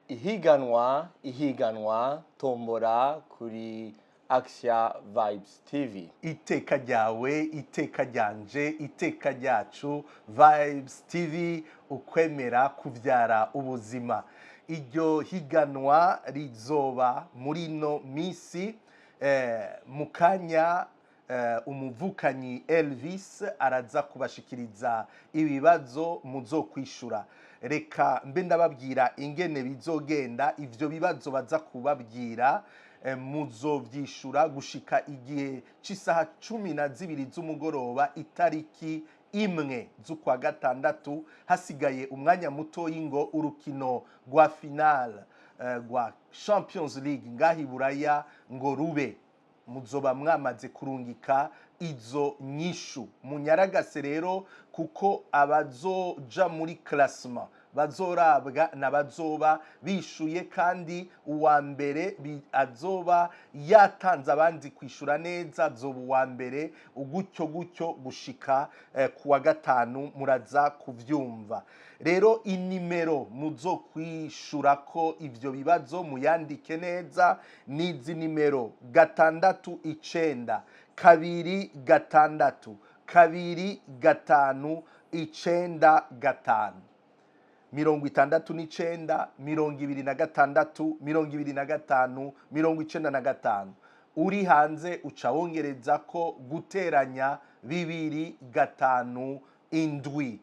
Ihiganwa, ihiganwa tombora kuri Axia Vibes TV. Iteka ryawe, iteka ryanje, iteka ryacu, Vibes TV, ukwemera kubyara ubuzima. Iryo higanwa rizoba muri ino minsi mu kanya umuvukanyi Elvis araza kubashikiriza ibibazo muzokwishura. Reka mbe ndababwira ingene bizogenda. Ivyo bibazo baza kubabwira muzovyishura gushika igihe c'isaha 12 z'umugoroba, itariki 1 z'ukwa gatandatu, hasigaye umwanya mutoyi ngo urukino rwa finale rwa Champions League ngaha i Buraya ngo rube. Muzoba mwamaze kurungika izo nyishu. Munyaragase rero, kuko abazoja muri classement bazorabwa n'abazoba bishuye, kandi uwa mbere azoba yatanze abandi kwishura neza azoba uwa mbere, gutyo gutyo gushika ku wa gatanu. Muraza kuvyumva rero. Inimero muzokwishura ko ivyo bibazo, muyandike neza, n'izi nimero: 69 2 6 25 95, 69, 26, 25, 95. Uri hanze uca wongereza ko guteranya 257.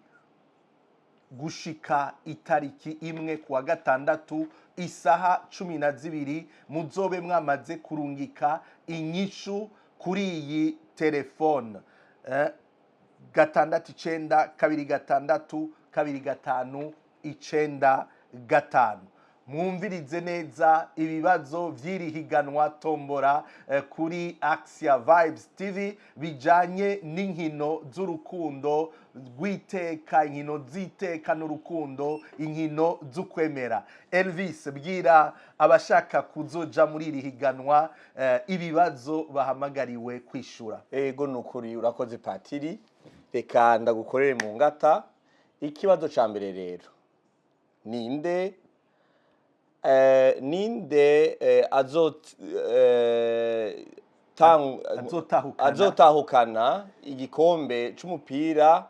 Gushika itariki 1 kuwa gatandatu, isaha 12, muzobe mwamaze kurungika inyishu kuri iyi telefone 69 2 6 2 5 9 5. Mwumvirize neza ibibazo vy'iri higanwa tombora kuri Axia Vibes TV bijanye n'inkino z'urukundo rw'iteka, inkino z'iteka n'urukundo, inkino z'ukwemera. Elvis, bwira abashaka kuzoja muri iri higanwa ibibazo bahamagariwe kwishura. Ego, nukuri urakoze patiri. Reka ndagukorere mu ngata. Ikibazo ca mbere rero: ninde Azotahukana. azotahukana igikombe c'umupira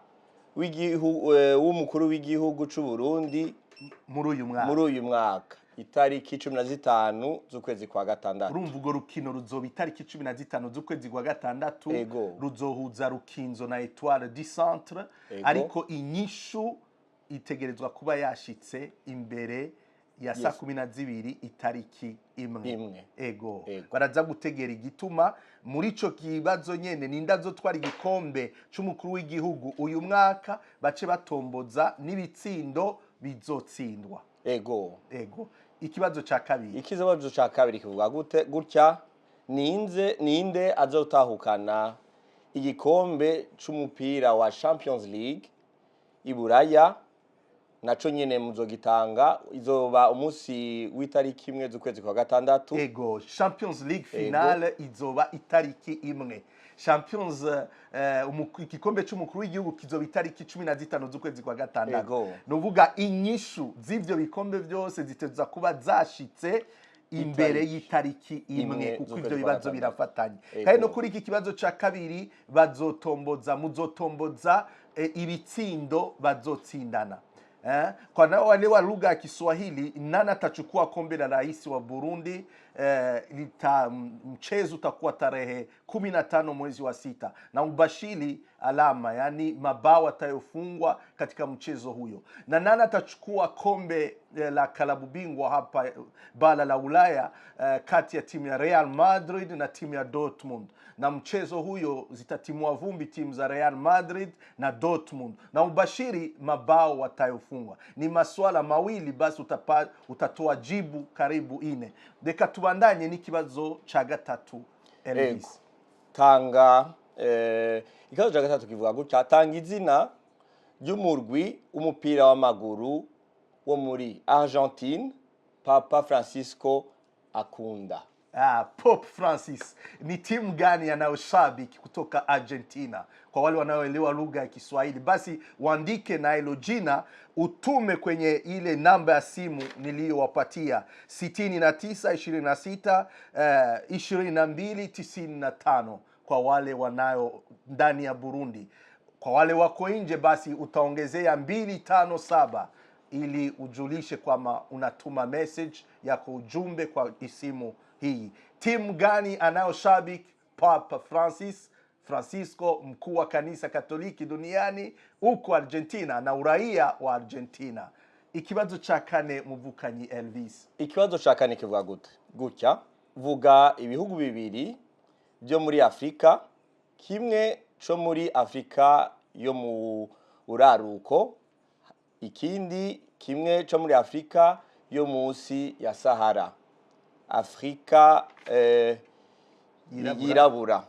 w'umukuru w'igihugu c'u Burundi muri uyu mwaka? Muri uyu mwaka, itariki 15 z'ukwezi kwa gatandatu. Urumva urwo rukino ruzoba itariki 15 z'ukwezi kwa gatandatu. Ruzohuza Rukinzo na Etoile du Centre. Ariko inyishu itegerezwa kuba yashitse imbere ya saa 12, itariki 1. 1. Ego. Ego. Baraza gutegera igituma muri ico kibazo nyene, ninde azotwara igikombe c'umukuru w'igihugu uyu mwaka, bace batomboza n'ibitsindo bizotsindwa. Ego, ikibazo ca kabiri. Ikibazo ca kabiri kivuga gute gutya: ninde azotahukana igikombe c'umupira wa Champions League i Buraya? Naco nyene muzogitanga, izoba umunsi w'itariki 1 z'ukwezi kwa gatandatu. Ego, Champions League finale izoba itariki 1. Champions igikombe c'umukuru w'igihugu kizoba itariki 15 z'ukwezi kwa gatandatu. Nuvuga inyishu z'ivyo bikombe byose ziteza kuba zashitse imbere itariki y'itariki 1, 1 kuko z'ukwezi ivyo kwa bibazo gatandatu. birafatanye. Kandi no kuri iki kibazo ca kabiri bazotomboza, muzotomboza ibitsindo bazotsindana. Kwa na wale wa lugha ya Kiswahili, nani atachukua kombe la rais wa Burundi? Mchezo utakuwa tarehe 15 mwezi wa sita, na ubashiri alama, yani mabao atayofungwa katika mchezo huyo, na nani atachukua kombe la klabu bingwa hapa bara la Ulaya, kati ya timu ya Real Madrid na timu ya Dortmund, na mchezo huyo zitatimua vumbi timu za Real Madrid na Dortmund, na ubashiri mabao watayofungwa. Ni maswala mawili basi, utatoa jibu karibu ine. Reka tubandanye n'ikibazo cha gatatu, Elvis. Ego. Tanga ikibazo cya gatatu kivuga gutya: tanga izina ry'umurwi w'umupira w'amaguru wo muri Argentine Papa Francisco akunda. Ah, Pope Francis ni timu gani anayoshabiki kutoka Argentina? Kwa wale wanaoelewa lugha ya Kiswahili, basi uandike na hilo jina utume kwenye ile namba ya simu niliyowapatia 69 26 22 95 kwa wale wanayo ndani ya Burundi. Kwa wale wako nje, basi utaongezea 257 ili ujulishe kwamba unatuma message yako, ujumbe kwa isimu hii. Timu gani anayoshabiki Papa Francis Francisco, mkuu wa kanisa Katoliki duniani huko Argentina na uraia wa Argentina? Ikibazo cha kane, muvukanyi Elvis. Ikibazo ca kane kivuga gute gutya: vuga ibihugu bibiri byo muri Afurika, kimwe co muri Afurika yo mu buraruko, ikindi kimwe co muri Afurika yo munsi ya Sahara, Afurika Yirabura. yirabura,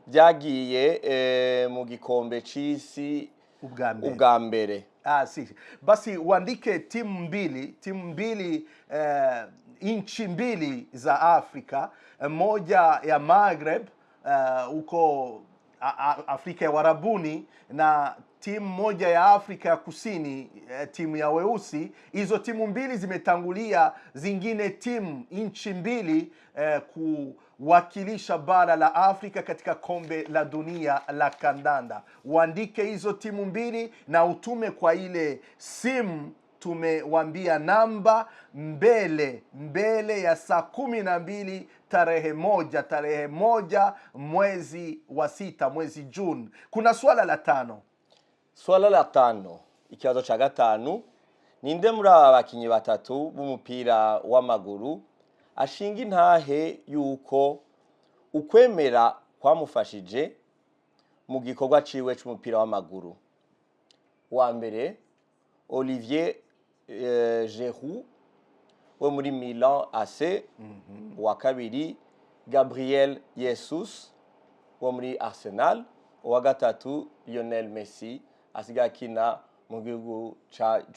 byagiye mu gikombe c'isi ubwa mbere. Ubwa mbere. Ah, si. Basi uandike timu mbili, nchi mbili za Afrika, moja ya Maghreb huko Afrika ya Warabuni na timu moja ya Afrika ya Kusini, timu ya weusi. Hizo timu mbili zimetangulia zingine timu nchi mbili kuwakilisha bara la Afrika katika kombe la dunia la kandanda. Uandike hizo timu mbili na utume kwa ile simu tumewambia namba mbele ya saa 12 tarehe 1 mwezi wa sita, mwezi Juni. Kuna swala la tano. Swala la tano, ikibazo ca gatanu: ninde muri aba bakinyi batatu b'umupira w'amaguru ashinga intahe yuko ukwemera kwamufashije mu gikorwa ciwe c'umupira w'amaguru? Wa mbere, Olivier Giroud wo muri Milan AC, uwa kabiri, Gabriel Jesus wo muri Arsenal, uwa gatatu, Lionel Messi asigaye akina mu gihugu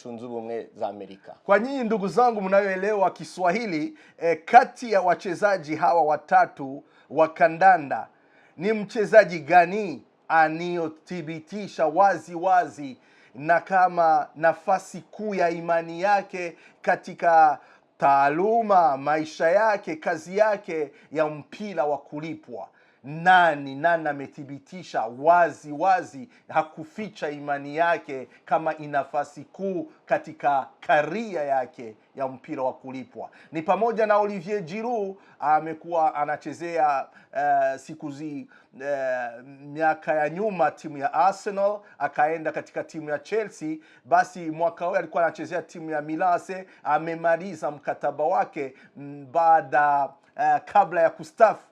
cunze ubumwe za Amerika. Kwa nyinyi ndugu zangu mnayoelewa Kiswahili, kati ya wachezaji hawa watatu wa kandanda ni mchezaji gani aniyothibitisha wazi wazi na kama nafasi kuu ya imani yake katika taaluma, maisha yake, kazi yake ya mpira wa kulipwa? Nani amethibitisha wazi wazi, hakuficha imani yake kama ina nafasi kuu katika career yake ya mpira wa kulipwa? Ni pamoja na Olivier Giroud, amekuwa anachezea siku zi miaka ya nyuma timu ya Arsenal, akaenda katika timu ya Chelsea. Basi mwaka huu alikuwa anachezea timu ya Milan AC, amemaliza mkataba wake baada kabla ya kustafu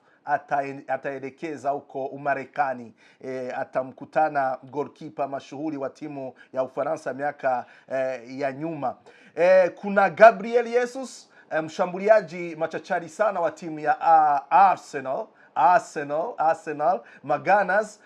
ataelekeza huko Umarekani. Atamkutana goalkeeper mashuhuri wa timu ya Ufaransa miaka ya nyuma. Kuna Gabriel Jesus, mshambuliaji machachari sana wa timu ya Arsenal Maganas,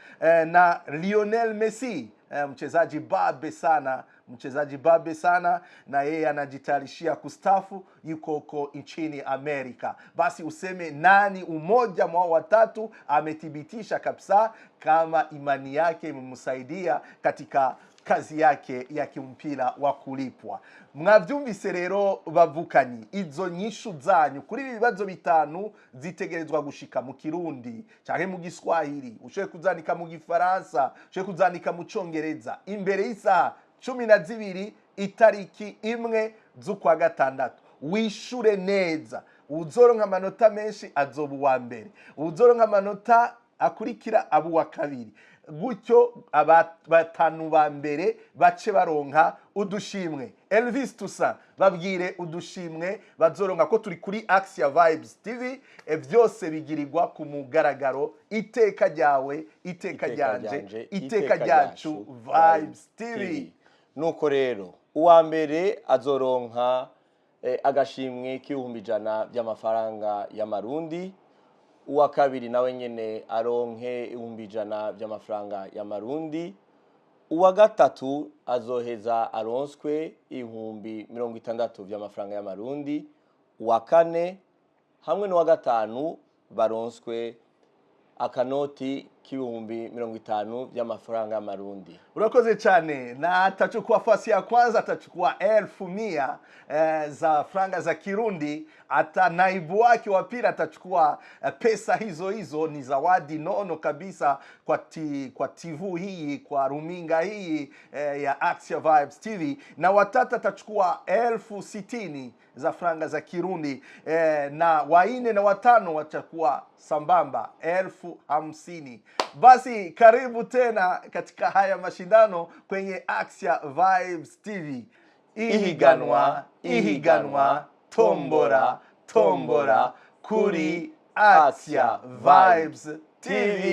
na Lionel Messi, mchezaji babe sana, mchezaji babe sana, na yeye anajitayarishia kustafu, yuko huko nchini Amerika. Basi useme nani umoja mwa watatu amethibitisha kabisa kama imani yake imemsaidia katika kazi yake ya kimpira wa kulipwa. Mwavyumvise rero bavukanyi, izo nyishu zanyu kuri ibi bibazo bitanu zitegerezwa gushika mu Kirundi canke mu Giswahili, ushoboye kuzandika mu Gifaransa, ushoboye kuzandika mu Congereza imbere y'isaha 12 itariki 1 z'ukwa gatandatu. Wishure neza, uzoronka amanota menshi azoba uwa mbere, uzoronka amanota akurikira aba uwa kabiri, gutyo batanu ba mbere bace baronka udushimwe. Elvis Tusa, babwire udushimwe bazoronka ko turi kuri Axia Vibes TV. Byose bigirirwa ku mugaragaro. Iteka ryawe, iteka ryanje, iteka ryacu, Vibes TV. Nuko rero uwa mbere azoronka agashimwe k'100,000 by'amafaranga y'amarundi, uwa kabiri nawe nyene aronke 100,000 by'amafaranga y'amarundi, uwa gatatu azoheza aronswe 60,000 by'amafaranga y'amarundi, uwa kane Hamwe n'uwa gatanu baronswe akanoti k'ibihumbi 50 by'amafaranga y'Amarundi. Urakoze cyane. Na atachukua fasi ya kwanza atachukua 100,000 za franga za Kirundi. Hata naibu wake wa pili atachukua pesa hizo hizo. Ni zawadi nono kabisa kwa TV hii, kwa ruminga hii ya Axia Vibes TV. Na watatu atachukua 60,000 za franga za Kirundi na waine na watano watakuwa sambamba 50,000. Basi karibu tena katika haya mashindano kwenye Axia Vibes TV. Ihiganwa, ihiganwa, tombora, tombora kuri Axia Vibes TV.